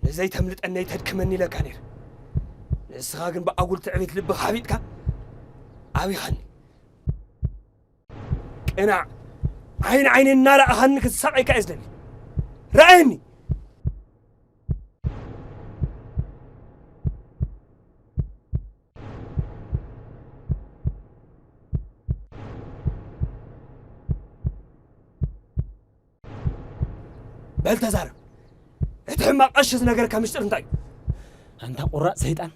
ንዘይተምልጠኒ ኣይተድክመኒ ኢለካ ነይረ። ንስኻ ግን ብኣጉል ትዕቢት ልብኻ ሓቢጥካ ኣቢኻኒ። ቅናዕ፣ ዓይኒ ዓይነይ እናረኣኻኒ ክትሳቐየካ እየ ዝደሊ። ረኣየኒ። በል ተዛረብ። እቲ ሕማቕ ቀሺ ዝነገረካ ምስጢር እንታይ እዩ? ኣንታ ቁራጽ ሰይጣን፣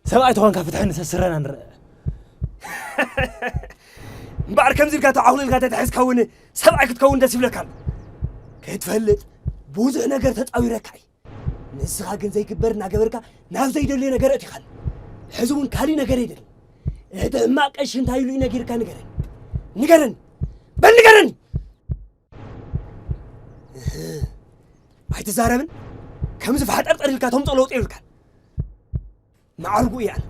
ሰብኣይ ተኾንካ ፍትሐኒ ሰስረና ንርአ። እምበኣር ከምዚ ኢልካ ተዓኹሊልካ ተተሒዝካ እውን ሰብኣይ ክትከውን ደስ ይብለካ ኣሎ። ከይትፈልጥ ብዙሕ ነገር ተጻዊረካ እዩ። ንስኻ ግን ዘይግበር እናገበርካ ናብ ዘይደልዮ ነገር ኣእቲኻኒ። ሕዚ እውን ካሊእ ነገር የድሊ። እቲ ሕማቕ ቀሺ እንታይ ኢሉ እዩ ነጊርካ ንገረኒ። ንገረኒ። በል ንገረኒ። ኣይትዛረብን። ከምዚ ፋሕጠርጠር ኢልካ ተምፅኦ ለውጢ የብልካን። መዓርጉ እያን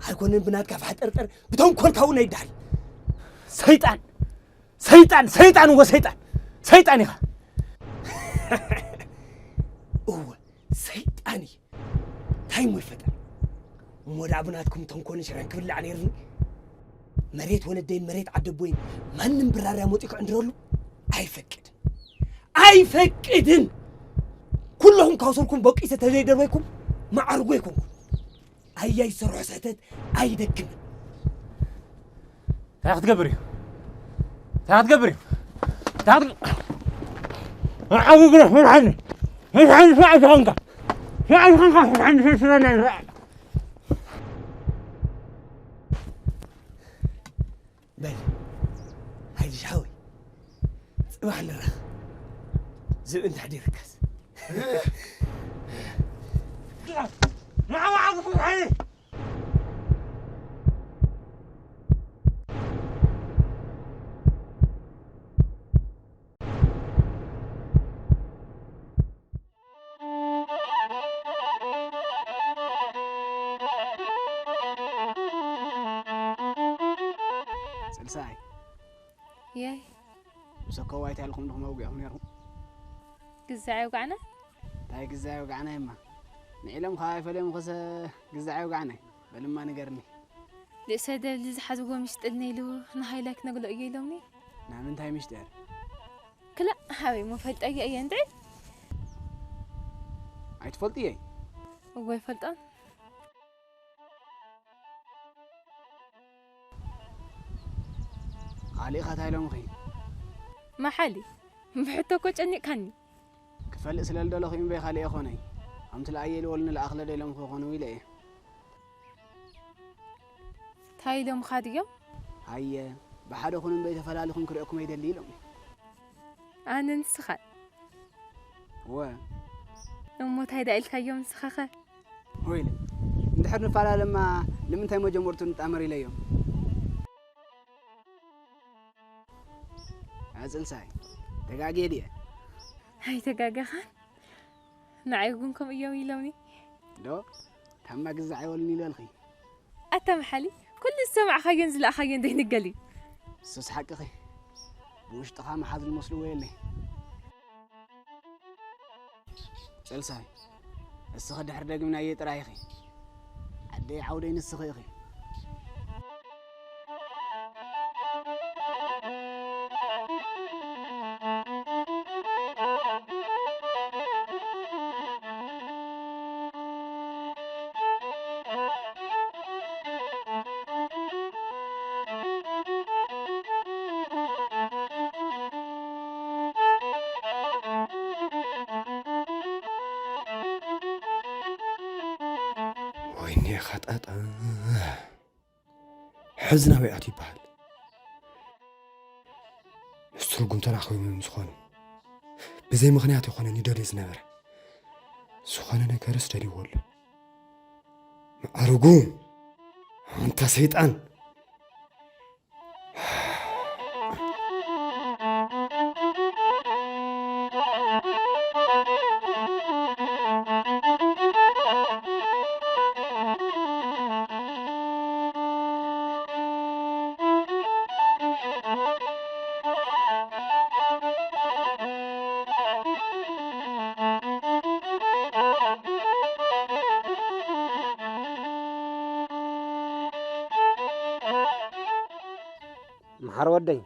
ኣይኮነን ብናትካ ፋሕጠርጠር ብተንኮልካ እውን ኣይዳል። ሰይጣን፣ ሰይጣን፣ ሰይጣን፣ እወ ሰይጣን፣ ሰይጣን ኢኻ። እወ ሰይጣን እየ። እንታይ እሞ ይፈጠር እሞ ደኣ ብናትኩም ተንኮልን ሽረን ክብላዕ ነይርኒ። መሬት ወለደይን መሬት ዓደቦይን ማንም ብራርያ መፂኡ ክዕንድረሉ ኣይፈቅድን። ኣይፈቅድን። ኩለኹም ካብ ስርኩም በቂሰ ተዘይደርበይኩም መዓርጎ ኣይኮንኩን። ኣያይ ዝሰርሖ ስሕተት ኣይደግምን። እንታይ ክትገብር እዩ? እንታይ ክትገብር እዩ? እንታይ ክትግ- ንዓዊ ግረፍ፣ ምርሓኒ። ምርሓኒ፣ ስርዓት ዝኾንካ። ስርዓት ዝኾንካ፣ ምርሓኒ፣ ስርዓት ዝኾንካ። በል፣ ሓይልሽ ሓወይ፣ ጽባሕ ንራኸብ። ዝብኢ እንተሕዲርካስ። ንዓዊ ዓጉ፣ ምርሓኒ። ስልሳይ። የይ። ምስ ኣከዋይ እንታይ ኢልኩም ዲኹም ኣውጊዕኹም ነይርኩም? ግዛዕ ይውጋዕና? እንታይ ግዛዕ ይውጋዕና እማ? ንዒሎም ኸዓ ኣይፈለዮም ኸሰ ግዛዕ ይውጋዕና። በልማ ንገርኒ። ርእሰ ደብሊ ዝሓዝዎ ምሽጥል ነይሉ ንሃይላይ ክነግሎ እየ ኢሎምኒ። ናይ ምንታይ ምሽጥር? ክላእ ሃበይ መፈልጠዮ እየ እንድዒ። ኣይትፈልጥየይ? እወ ኣይፈልጦን። ካሊእኻ እንታይ ኢሎምኺ? መሓሊ፣ ብሕቶ እኮ ጨኒቕካኒ። ክፈልጥ ስለ ዝደለኹ እምበይ ካሊእ ኣይኮነይ። ከምቲ ለኣየ ኢልወልኒ ለኣኽለ ዶ ኢሎምኺ ይኾኑ ኢለ እየ። እንታይ ኢሎምኻ ድዮም? ሃየ፣ ብሓደ ኩኑ እምበይ ተፈላሊኹም ክርእየኩም ኣይደሊ ኢሎም። ኣነ ንስኻ? እወ። እሞ እንታይ ደኣ ኢልካዮም ንስኻኸ? ሆይለ፣ እንድሕር ንፈላለማ ንምንታይ መጀመርቱ ንጣመር ኢለዮም። ኣጽልሳይ፣ ተጋግየ ድየ? ኣይተጋገኻን። ንዓይ እውን ከምኡ እዮም ኢሎምኒ። ዶ? ታማ ግዛዕ ኣይወልን ኢለልኺ። ኣታ መሓሊ፣ ኩሉ ዝሰማዕኻዮን ዝለኣኻዮን ዘይንገል እዩ። እሱስ ሓቅኺ። ብውሽጥኻ መሓዝ ዝመስልዎ የለይ። ጨልሳይ፣ እስኺ ድሕሪ ደግምናዮ ጥራይ ኢኺ። ዓደይ ዓውደይ ንስኺ ኢኺ። ወይኔ ኸጣጣ። ሕዚ ናበይ ኣትዩ ይበሃል? ምስ ትርጉም ተራኺቦም እዮም ዝኾኑ። ብዘይ ምኽንያት ኣይኮነን ይደልዮ ዝነበረ። ዝኾነ ነገርስ ደልይዎ ኣሎ። መዓርጉ! ኣንታ ሰይጣን! መሓር ወደይ፣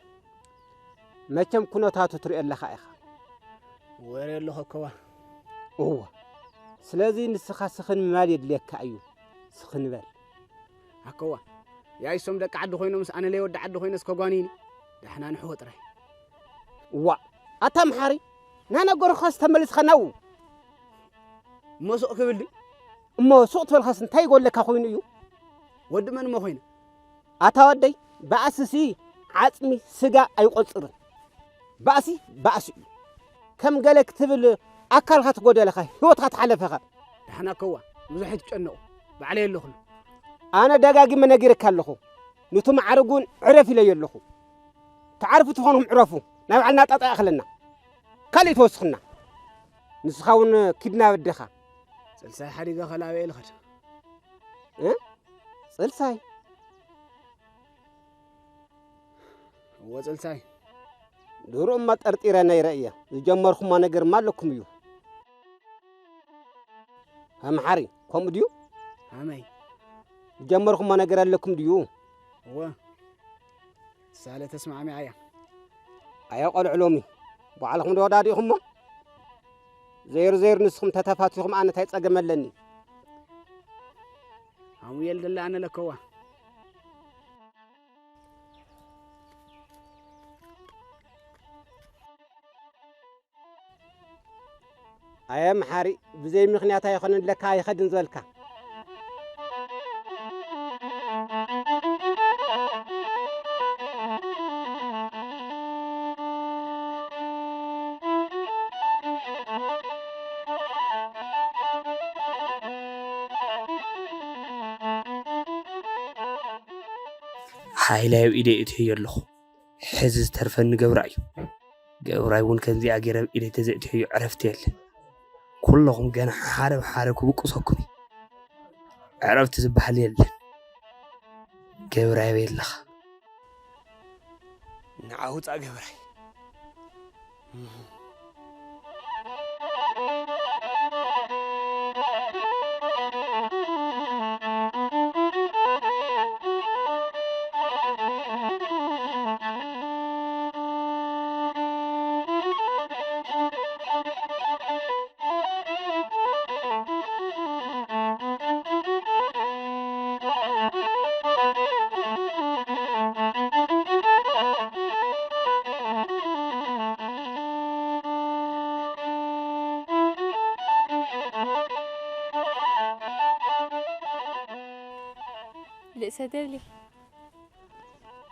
መቸም ኩነታቱ ትሪኦ ኣለኻ ኢኻ። ወረ ኣለኹ ኣከዋ። እወ። ስለዚ ንስኻ ስኽን ምባል የድልየካ እዩ። ስኽን በል። ኣከዋ፣ ያይሶም ደቂ ዓዲ ኮይኖምስ ኣነ ለይ ወዲ ዓዲ ኮይነስ ከጓንዩኒ? ዳሕና ንሕዎ ጥራይ። እዋ፣ ኣታ መሓሪ፣ ናነገርኳስ ተመሊስኻ ናብኡ። እሞ ሱቕ ክብል ድዩ? እሞ ሱቕ ትበልካስ እንታይ ይጎለካ ኮይኑ እዩ? ወዲ መን እሞ ኮይነ? ኣታ ወደይ፣ ባእስሲ ዓጽሚ ስጋ ኣይቆጽርን። ባእሲ፣ ባእሲ እዩ። ከም ገለ ክትብል ኣካልካ ትጎደለኻ፣ ህይወትካ ትሓለፈኻ። ደሓና ከዋ፣ ብዙሕ ኣይትጨነቑ፣ ባዕለይ ኣለኹሉ። ኣነ ደጋጊመ ነጊረካ ኣለኹ፣ ኑቲ መዓርግ እውን ዕረፍ ኢለዮ ኣለኹ። ትዓርፉ ትኾንኩም ዕረፉ። ናይ ባዕልና ጣጣ ይኣኽለና። ካልእ ትወስኽና። ንስኻ እውን ኪድና በደኻ። ጽልሳይ ሓዲገ ከላበየ ልኸድ። እ? ጽልሳይ? እዎ፣ ጽልሳይ። ድሮ እማ ጠርጢረ ነይረ እየ። ዝጀመርኩሞ ነገርማ ኣለኩም እዩ። መሓሪ፣ ከምኡ ድዩ? ኣመይ። ዝጀመርኩሞ ነገር ኣለኩም ድዩ? እወ። ሳለ ተስማዕሚዓ እያ። ኣየ ቆልዑ ሎሚ፣ ባዕልኹም ዶ ወዳዲእኹሞ? ዘይሩ ዘይሩ ንስኹም ተተፋቲኹም ኣነ እንታይ ጸገም ኣለኒ? ኣሙኤል ደላ ኣነ ለከዋ። ኣየ መሓሪ፣ ብዘይ ምኽንያት ኣይኾነን ለካ ኣይኸድን ዝበልካ። ሓይላይ ኣብ ኢደይ እትህዮ ኣለኹ። ሕዚ ዝተርፈኒ ገብራ እዩ። ገብራይ እውን ከምዚኣ ገይረ ኣብ ኢደይ ተዘእትሕዮ ዕረፍቲ የለን። ኩለኹም ገና ሓደ ብሓደ ክብቁሰኩም እዩ። ዕረፍቲ ዝበሃል የለን። ገብራይ ኣበይ ኣለኻ? ንዓ ውፃእ ገብራይ። ልእሰ ደብሊ።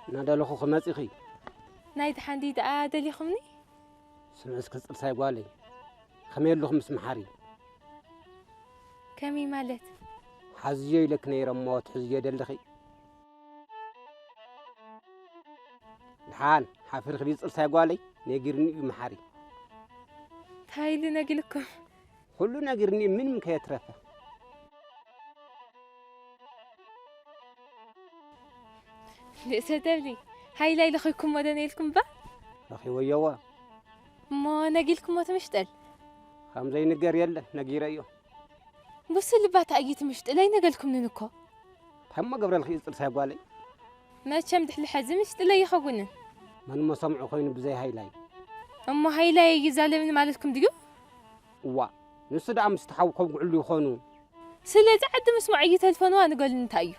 እናደለኹ ክመጽእኺ። ናይ ደሓን ድዩ ደኣ ደሊኹምኒ? ስምዒ እስከ ጽልሳይ ጓለይ፣ ከመይ ኣለኹ ምስ መሓሪ? ከመይ ማለት? ሓዝዮ ኢለኪ ነይረ እሞ ትሕዝዮ ደለኺ? ደሓን ሓፊርኺ ድዩ ጽልሳይ ጓለይ? ነጊርኒ እዩ መሓሪ። እንታይ ኢሉ ነጊርኩም? ኩሉ ነጊርኒ እዩ፣ ምንም ከየትረፈ። ንእሰ ደብሊ፣ ሃይላይ ለኺኩሞ ዶ ነይልኩም እባ? ረኺበዮዋ። እሞ ነጊልኩሞ ትምሽጠል? ከም ዘይንገር የለ፣ ነጊረዮ። ብስልባት ኣዩ ትምሽጥለይ ነገልኩምንን እኮ። እንታይ እሞ ገብረልኺ እዩ ጽልሳይ ጓለይ? መቸም ድሕሊ ሐዚ ምሽጥለይ ይኸውንን። መን እሞ ሰምዑ ኮይኑ ብዘይ ሃይላይ? እሞ ሃይላይ ይዛለብኒ ማለትኩም ድዩ? እዋ፣ ንሱ ደኣ ምስቲ ሓው ከውግዕሉ ይኾኑ። ስለዚ ዓዲ ምስማዕ እዩ ተልፎንዋ ንገሉኒ እንታይ እዩ?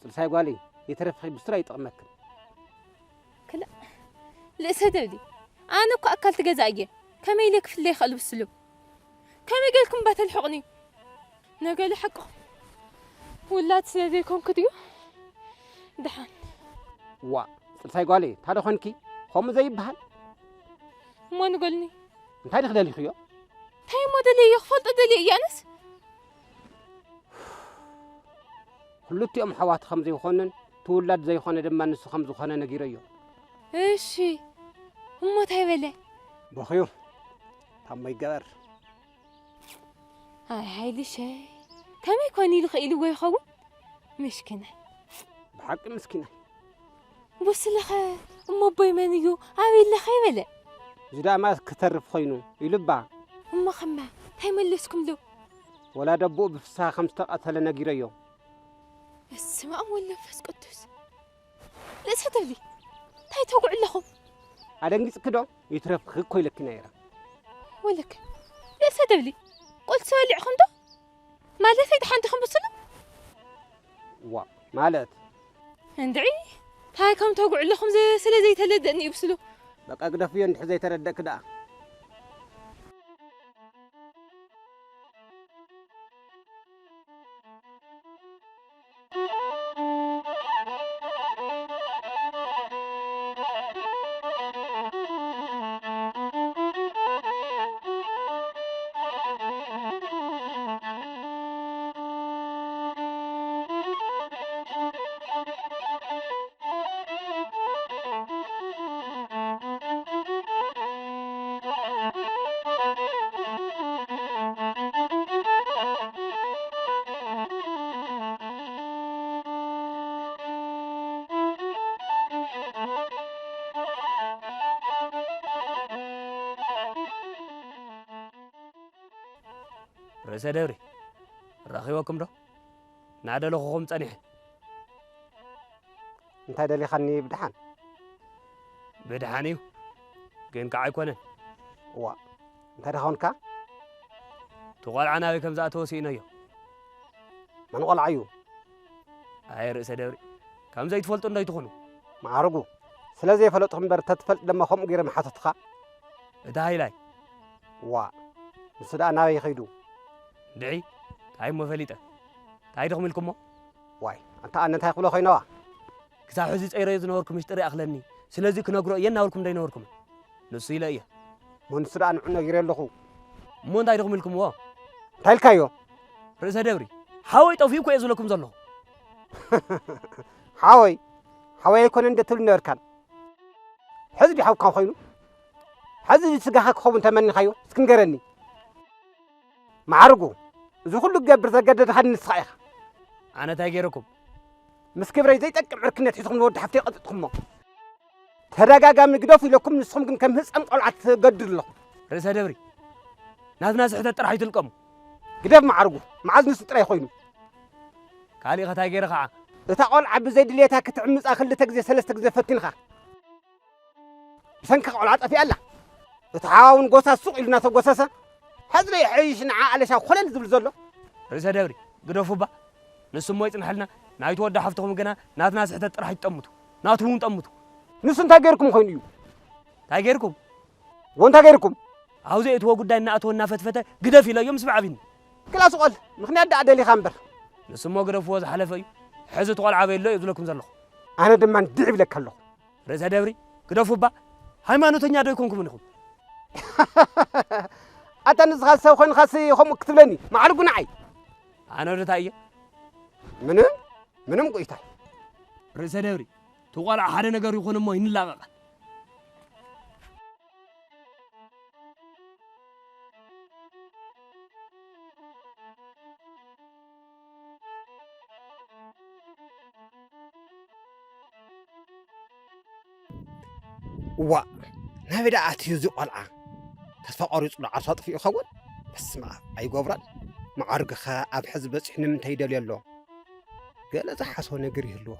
ጽልሳይ ጓለይ፣ ይትረፍኺ ብስሩ ኣይጠቕመክን። ክላ-፣ ልእሰ ደብሊ፣ ኣነ እኮ ኣካል ትገዛ እየ። ከመይ ኢለ ክፍለ ይኽእል ብስሉ? ከመይ ገልኩም እባ ተልሕቑኒ? ነገለ ሓቅኹም። ውላድ ስለ ዘይኮንኩ ድዩ? ደሓን። ዋ፣ ጽልሳይ ጓለይ፣ እንታይ ዶ ኾንኪ? ከምኡ ዘይበሃል። እሞ ንገሉኒ። እንታይ ድኺ ደሊኽዮ? እንታይ እሞ ደልየዮ? ክፈልጦ ደልየ እየ ኣነስ። ክልቲኦም ኣሕዋት ከም ዘይኮኑን፣ እቲ ውላድ ዘይኮነ ድማ ንሱ ከም ዝኾነ ነጊረዮ። እሺ፣ እሞ እንታይ በለ? በኽዩ። ታሞ ይገበር። ኣይ ሃይልሸይ፣ ከመይ ኮን ኢሉ ኸኢልዎ ይኸውን? ምስኪናይ። ብሓቂ ምስኪናይ። ብስለኸ እሞ ኣቦይ መን እዩ? ኣበይ ኣለኸ? ይበለ። እዚ ደኣ መኣስ ክተርፍ ኾይኑ ኢሉ እባ። እሞ ኸማ እንታይ መለስኩምሉ? ወላዲ ኣቦኡ ብፍስሃ ከም ዝተቐተለ ነጊረዮ። በስመ ኣብ ወወልድ ወመንፈስ ቅዱስ። ልእሰ ደብሊ፣ እንታይ ተጉዕ ኣለኹም? ኣደንጊጽኪ ዶ? ይትረፍኺ እኮ ኢለኪ ነይረ። ወለክ፣ ልእሰ ደብሊ፣ ቁልሲ በሊዕኹም ዶ? ማለተይ ደሓን ዲኹም ብስሉ? ዋ፣ ማለት? እንድዒ፣ እንታይ ከም ተጉዕ ኣለኹም ዘ-፣ ስለ ዘይተለደኒ እዩ ብስሉ። በቃ ግደፍዮ እንድሕር ዘይተረደእኪ ደኣ። ርእሰ ደብሪ፣ ረኺበኩም ዶ? እናደለኹኹም ጸኒሐ። እንታይ ደሊኻኒ ብድሓን? ብድሓን እዩ፣ ግን ከዓ ኣይኮነን። እዋ፣ እንታይ ደኾንካ? እቲ ቆልዓ ናበይ ከም ዝኣተወ ስኢነዮ። መን ቆልዓ እዩ? ኣየ ርእሰ ደብሪ፣ ከም ዘይትፈልጡ እንዶ ኣይትኹኑ። መዓርጉ፣ ስለ ዘይፈለጥኹም እምበር ተትፈልጥ ደማ ከምኡ ገይረ ምሓተትኻ። እቲ ሃይላይ። ዋ፣ ንሱ ደኣ ናበይ ኸይዱ? እንድዒ፣ እንታይ እሞ ፈሊጠ? እንታይ ድኹም ኢልኩሞ? ዋይ፣ ኣንታ ኣነ እንታይ ክብሎ ኮይነዋ? ክሳብ ሕዚ ጸይረዮ ዝነበርኩ ምሽጥር ይኣኽለኒ። ስለዚ ክነግሮ እየ እናበልኩም ዶ ኣይነበርኩምን? ንሱ ኢለ እየ። እሞ ንሱ ደኣ ንዑ ነጊረ ኣለኹ። እሞ እንታይ ድኹም ኢልኩምዎ? እንታይ ኢልካዮ? ርእሰ ደብሪ፣ ሓወይ ጠፊኡ እኮ እየ ዝብለኩም ዘለኹ። ሓወይ፣ ሓወይ ኣይኮነን እንደ ትብል ነበርካን። ሕዚ ድዩ ሓውካ ኮይኑ? ሕዚ ስጋኻ ክኸውን ተመኒኻዮ? እስኪ ንገረኒ። መዓርጉ፣ እዚ ኩሉ ክገብር ዘገደድኻኒ ንስኻ ኢኻ። ኣነ እንታይ ገይረኩም? ምስ ክብረይ ዘይጠቅም ዕርክነት ሒዝኩም ንወዲ ሓፍተይ ቀጥጥኩሞ። ተደጋጋሚ ግደፉ ኢለኩም፣ ንስኹም ግን ከም ህፃን ቆልዓ ትገድዱ ኣለኹም። ርእሰ ደብሪ፣ ናትና ስሕተት ጥራሕ ኣይትልቀሙ። ግደፍ መዓርጉ፣ መዓዝ ንሱ ጥራይ ኮይኑ? ካሊእ ኸ እንታይ ገይረ ኸዓ? እታ ቆልዓ ብዘይ ድሌታ ክትዕምፃ ክልተ ግዜ ሰለስተ ግዜ ፈቲንኻ። ብሰንኪ ቆልዓ ጠፊኣ ኣላ። እቲ ሓዋ እውን ጎሳስ ሱቕ ኢሉ እናተጎሰሰ፣ ሕዚ ዶ ይሕይሽ ንዓ ኣለሻ ኮለል ዝብል ዘሎ? ርእሰ ደብሪ፣ ግደፉ እባ። ንሱ እሞ ይጽንሐልና፣ ናይቲ ወዲ ሓፍትኹም ግና ናትና ስሕተት ጥራሕ ይጠምቱ፣ ናቱ እውን ጠምቱ። ንሱ እንታይ ገይርኩም ኮይኑ እዩ? እንታይ ገይርኩም? ወ እንታይ ገይርኩም? ኣብዚ እትዎ ጉዳይ እናኣተወ እናፈትፈተ ግደፍ ኢለዮ ምስ ብዓቢኒ። ክላስ ቆል፣ ምኽንያት ደኣ ደሊኻ እምበር። ንሱ እሞ ግደፍዎ ዝሓለፈ እዩ። ሕዚ እቲ ቆልዓ ኣበይ ኣሎ እዩ ዝብለኩም ዘለኹ። ኣነ ድማ እንዲዕ ይብለካ ኣለኹ። ርእሰ ደብሪ፣ ግደፉ እባ። ሃይማኖተኛ ዶ ኣይኮንኩምን ኢኹም? ኣታ ንስኻ ሰብ ኮይንኻሲ ከምኡ ክትብለኒ? መዓርጉ ንዓይ። ኣነ ወደታ እየ። ምንም፣ ምንም ጎይታይ። ርእሰ ደብሪ፣ እቲ ቆልዓ ሓደ ነገር ይኹን እሞ ይንላቐቕ። እዋእ፣ ናበይ ደኣ ኣትዩ እዚ ቆልዓ? ተስፋ ቆሪጹ ዶ ዓርሱ ኣጥፊኡ ይኸውን? በስመ ኣብ፣ ኣይጎብሮን። መዓርጉኸ ኣብ ሕዚ በጺሑ ንምንታይ ይደልዮ ኣሎ? ገለ ዝሓስቦ ነገር ይህልዎ።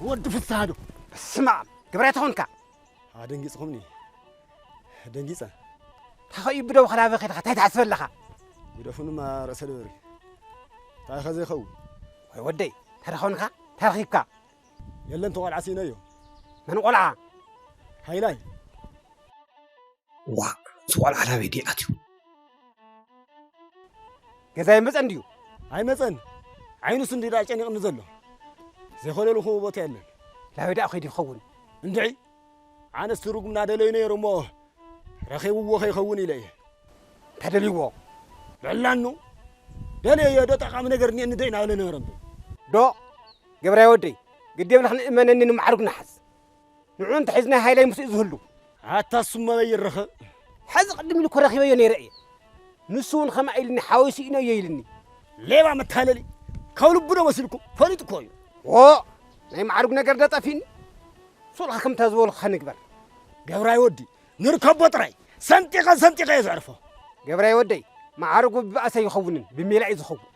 ወዲ ፍስሃ ዶ? ስማዕ፣ ግብራይ ተኾንካ። ኣደንጊጽኹምኒ። ደንጊጸ። ታኸዩ ብደው ኸላበ ኸድኻ፣ ታይ ትሓስበ ኣለኻ? ግደፉንማ ርእሰ ደብሪ። ታይኸ ዘይኸውን? ወይ ወደይ፣ ተረኸውንኻ፣ ተረኺብካ። የለን፣ ተቖልዓ ሲነዮ። መን ቆልዓ? ሃይላይ። ዋ፣ እዚ ቆልዓ ናበይ ድዩ ኣትዩ? ገዛ ይመጸን ድዩ? ኣይመጸን። ዓይኑስ እንዲ ደኣ ጨኒቕኒ ዘሎ። ዘይኮለልኹ ቦታ የለን። ናበይ ደኣ ኸይዱ ይኸውን? እንድዒ፣ ኣነስ ትርጉም ናደለዩ ነይሩ እሞ፣ ረኺብዎ ከይኸውን ኢለ እየ። እንታይ ደልይዎ? ልዕላኑ፣ ደለዮ ዶ ጠቓሚ ነገር እኒአኒ ዶ ኢናበለ ነበረ እምበር። ዶ፣ ገብራይ ወደይ፣ ግዲ የብልኽን እመነኒ ንመዓርጉ ንሓዝ። ንዑ እንተሒዝና ሃይላይ ምስኡ ዝህሉ። ኣታ እሱ መበይ ይረኸብ? ሕዚ ቅድም ኢሉ እኮ ረኺበዮ ነይረ እየ። ንሱ እውን ከምኣ ኢልኒ፣ ሓወይ ስኢነዮ ኢልኒ። ሌባ መታለሊ። ካብ ልቡ ዶ መሲልኩም? ፈሊጡ እኮ እዩ። ዎ፣ ናይ መዓርጉ ነገር ዶ ጠፊእኒ? ሱልኻ ከምታ ዝበልኩኻ ንግበር። ገብራይ ወዲ፣ ንርከቦ ጥራይ። ሰንጢቐ ሰንጢቐ እየ ዘዕርፎ። ገብራይ ወደይ፣ መዓርጉ ብባእሲ ኣይኸውንን፣ ብሜላ እዩ ዝኸውን።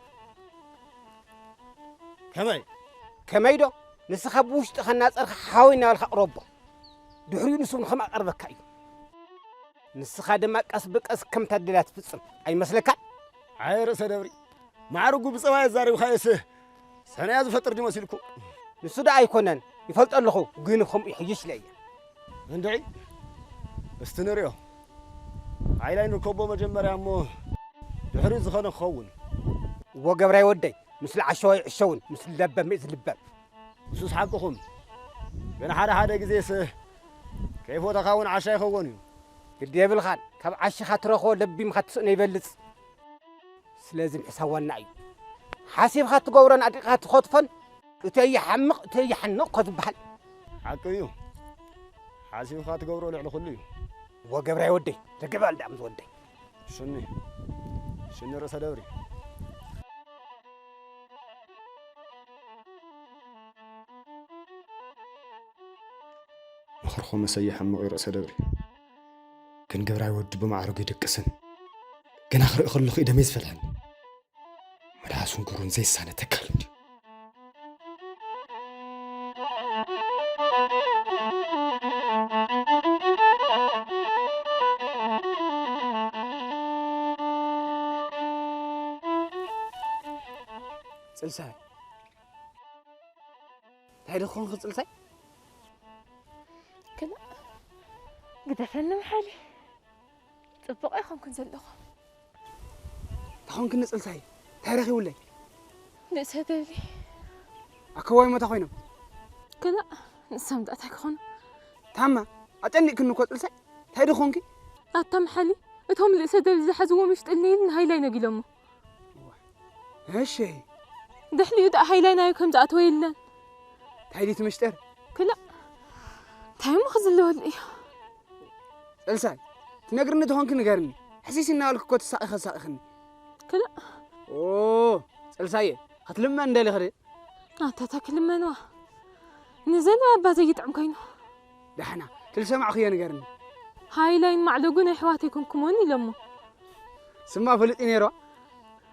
ከመይ? ከመይ ዶ? ንስኻ ብውሽጥኻ እናጸርኻ ሓወይ እናበልካ ኣቕረቦ። ድሕሪኡ ንሱ እውን ከም ኣቐርበካ እዩ። ንስኻ ድማ ቀስ ብቀስ ከምታ ደልያ ትፍጽም ኣይመስለካን? ኣየ ርእሰ ደብሪ፣ ማዕርጉ ብጸባይ ኣዛሪብካዮስ ሰናያ ዝፈጥር ድዩ መሲልኩ? ንሱ ደኣ ኣይኮነን፣ ይፈልጦ ኣለኹ፣ ግን ከምኡ ይሕይሽ ኢለ እየ። እንድዒ፣ እስቲ ንሪኦ። ሓይላይ ንርከቦ መጀመርያ እሞ ድሕሪ ዝኾነ ክኸውን። እዎ ገብራይ ወደይ፣ ምስሉ ዓሸዋይ ዕሸውን ምስሉ ለበም ምእዝ ልበም። ንሱስ ሓቅኹም። ግን ሓደ ሓደ ግዜስ ከይፎተኻ እውን ዓሻ ይኸውን እዩ። ግዲ የብልኻን፣ ካብ ዓሽኻ ትረኽቦ ለቢምካ ትስእኖ ይበልጽ። ስለዚ ምሕሳብ ዋና እዩ። ሓሲብካ ትገብሮን ኣድሪቕካ ትኸትፎን፣ እተይ ይሓምቕ እተይ ይሓንቕ እኮ ዝበሃል። ሓቂ እዩ። ሓሲብካ ትገብሮ ልዕሊ ኩሉ እዩ። እዎ ገብራይ ወደይ፣ ርግብ ኣልዳ ምስ ወደይ። ሽኒ፣ ሽኒ ርእሰ ደብሪ። ምኽርኹምስ ኣይሓምቕ እዩ ርእሰ ደብሪ። ግን ገብራይ ወዲ ብማዕረጉ ይድቅስን። ገና ክርኢ ከለኹ እዩ ደመይ ዝፈልሐኒ። መልሓሱን ግብሩን ዘይሳነ ተካል እንድዩ። ጽልሳይ። እንታይ ዶ ክኾንኪ ጽልሳይ? ክላ ግደፈኒ መሓሊ። ጽቡቕ ኣይኮንኩን ዘለኹ። እንታይ ኾንክኒ ጽልሳይ? እንታይ ረኺቡለይ? ንእሰ ደብሊ። ኣከዋይ ሞታ ኮይኖም? ክላ ንሶም ደኣ እንታይ ክኾኑ? ታማ ኣጨኒቕክኒ እኮ ጽልሳይ። እንታይ ዶ ኾንኪ? ኣታ መሓሊ፣ እቶም ንእሰ ደብሊ ዝሓዝዎም ይሽጥልኒ ኢሉ ንሃይላይ ነጊሎሞ። እሺ። ድሕሪኡ ደኣ ሃይላይ ናዩ ከም ዝኣተወ የለን። እንታይ ድዩ እቲ ምሽጥር? ክላ እንታይ እሞ ክዝለወሉ እዩ? ጽልሳይ፣ ትነግርኒ ተኾንኪ ንገርኒ። ሕሲስ እናበልኩ እኮ ትሳቒ ከሳቒኽኒ። ክላ ኦ፣ ጽልሳየ፣ ክትልመን እንደሊ ኽደ? ኣታ፣ ኣታ ክልመንዋ። ንዘን ኣባ ዘይጥዕም ኮይኑ። ዳሕና፣ ትልሰማዕኽዮ ንገርኒ። ሃይላይን ማዕለጉን ኣሕዋት ኣይኮንኩሞን ኢሎሞ። ስማ ፍሉጥ እዩ ነይሩ።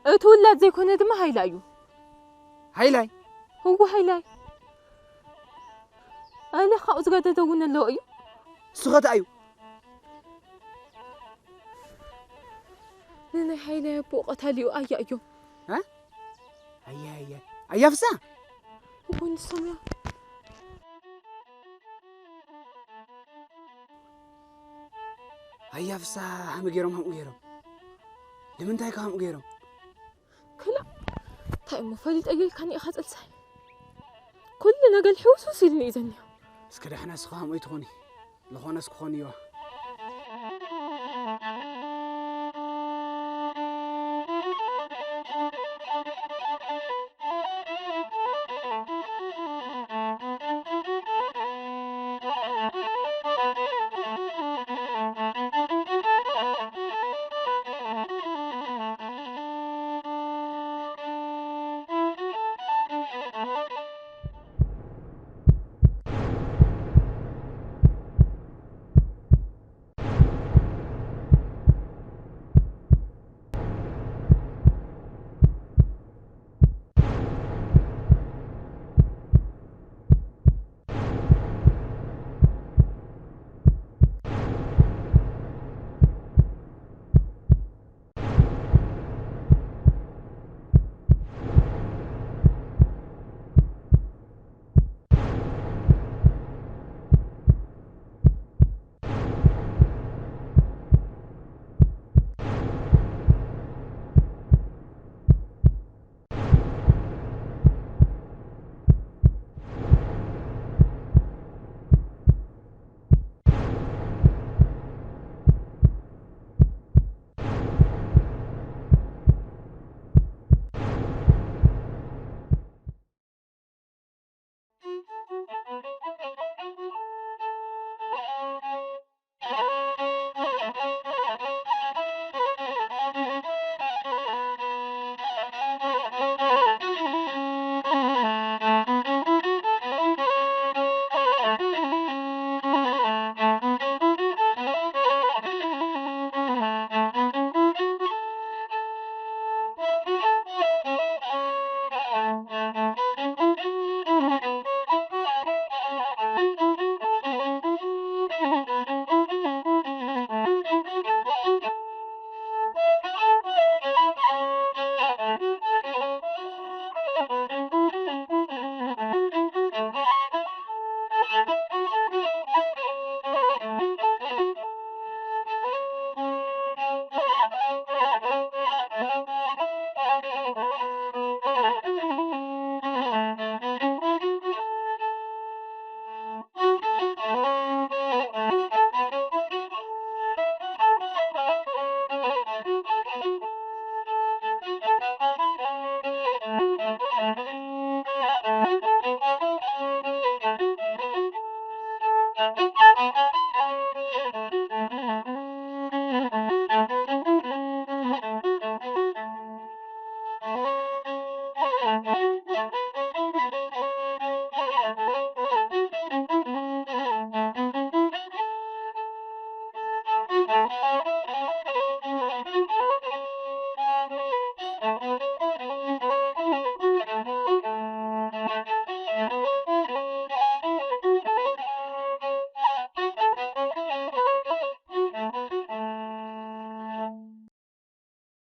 እቲ ውላድ ዘይኮነ ድማ ሃይላ እዩ። ሃይላይ? እወ ሃይላይ። ኣለ ካብኡ ዝገደደ እውን ኣለዎ እዩ። እሱ ኸ እንታይ እዩ? ንናይ ሃይላይ ኣቦኡ ቀታሊኡ ኣያ እዮም። እ? ኣያ፣ ኣያ። ኣያ ፍሳ? እወ ንሶም እዮም። ኣያ ፍሳ ሃምኡ ገይሮም፣ ሃምኡ ገይሮም። ንምንታይ ከ ሃምኡ ገይሮም? ክላ እንታይ እሞ ፈሊጠ ጌልካኒ ኢኻ ጽልሳይ። ኩሉ ነገር ሕውስውስ ኢልኒ እዩ ዘኒሆ። እስከ ዳሕና እስኻ ሃምኡ ኣይትኾኒ። ዝኾነስ ክኾን እዩ።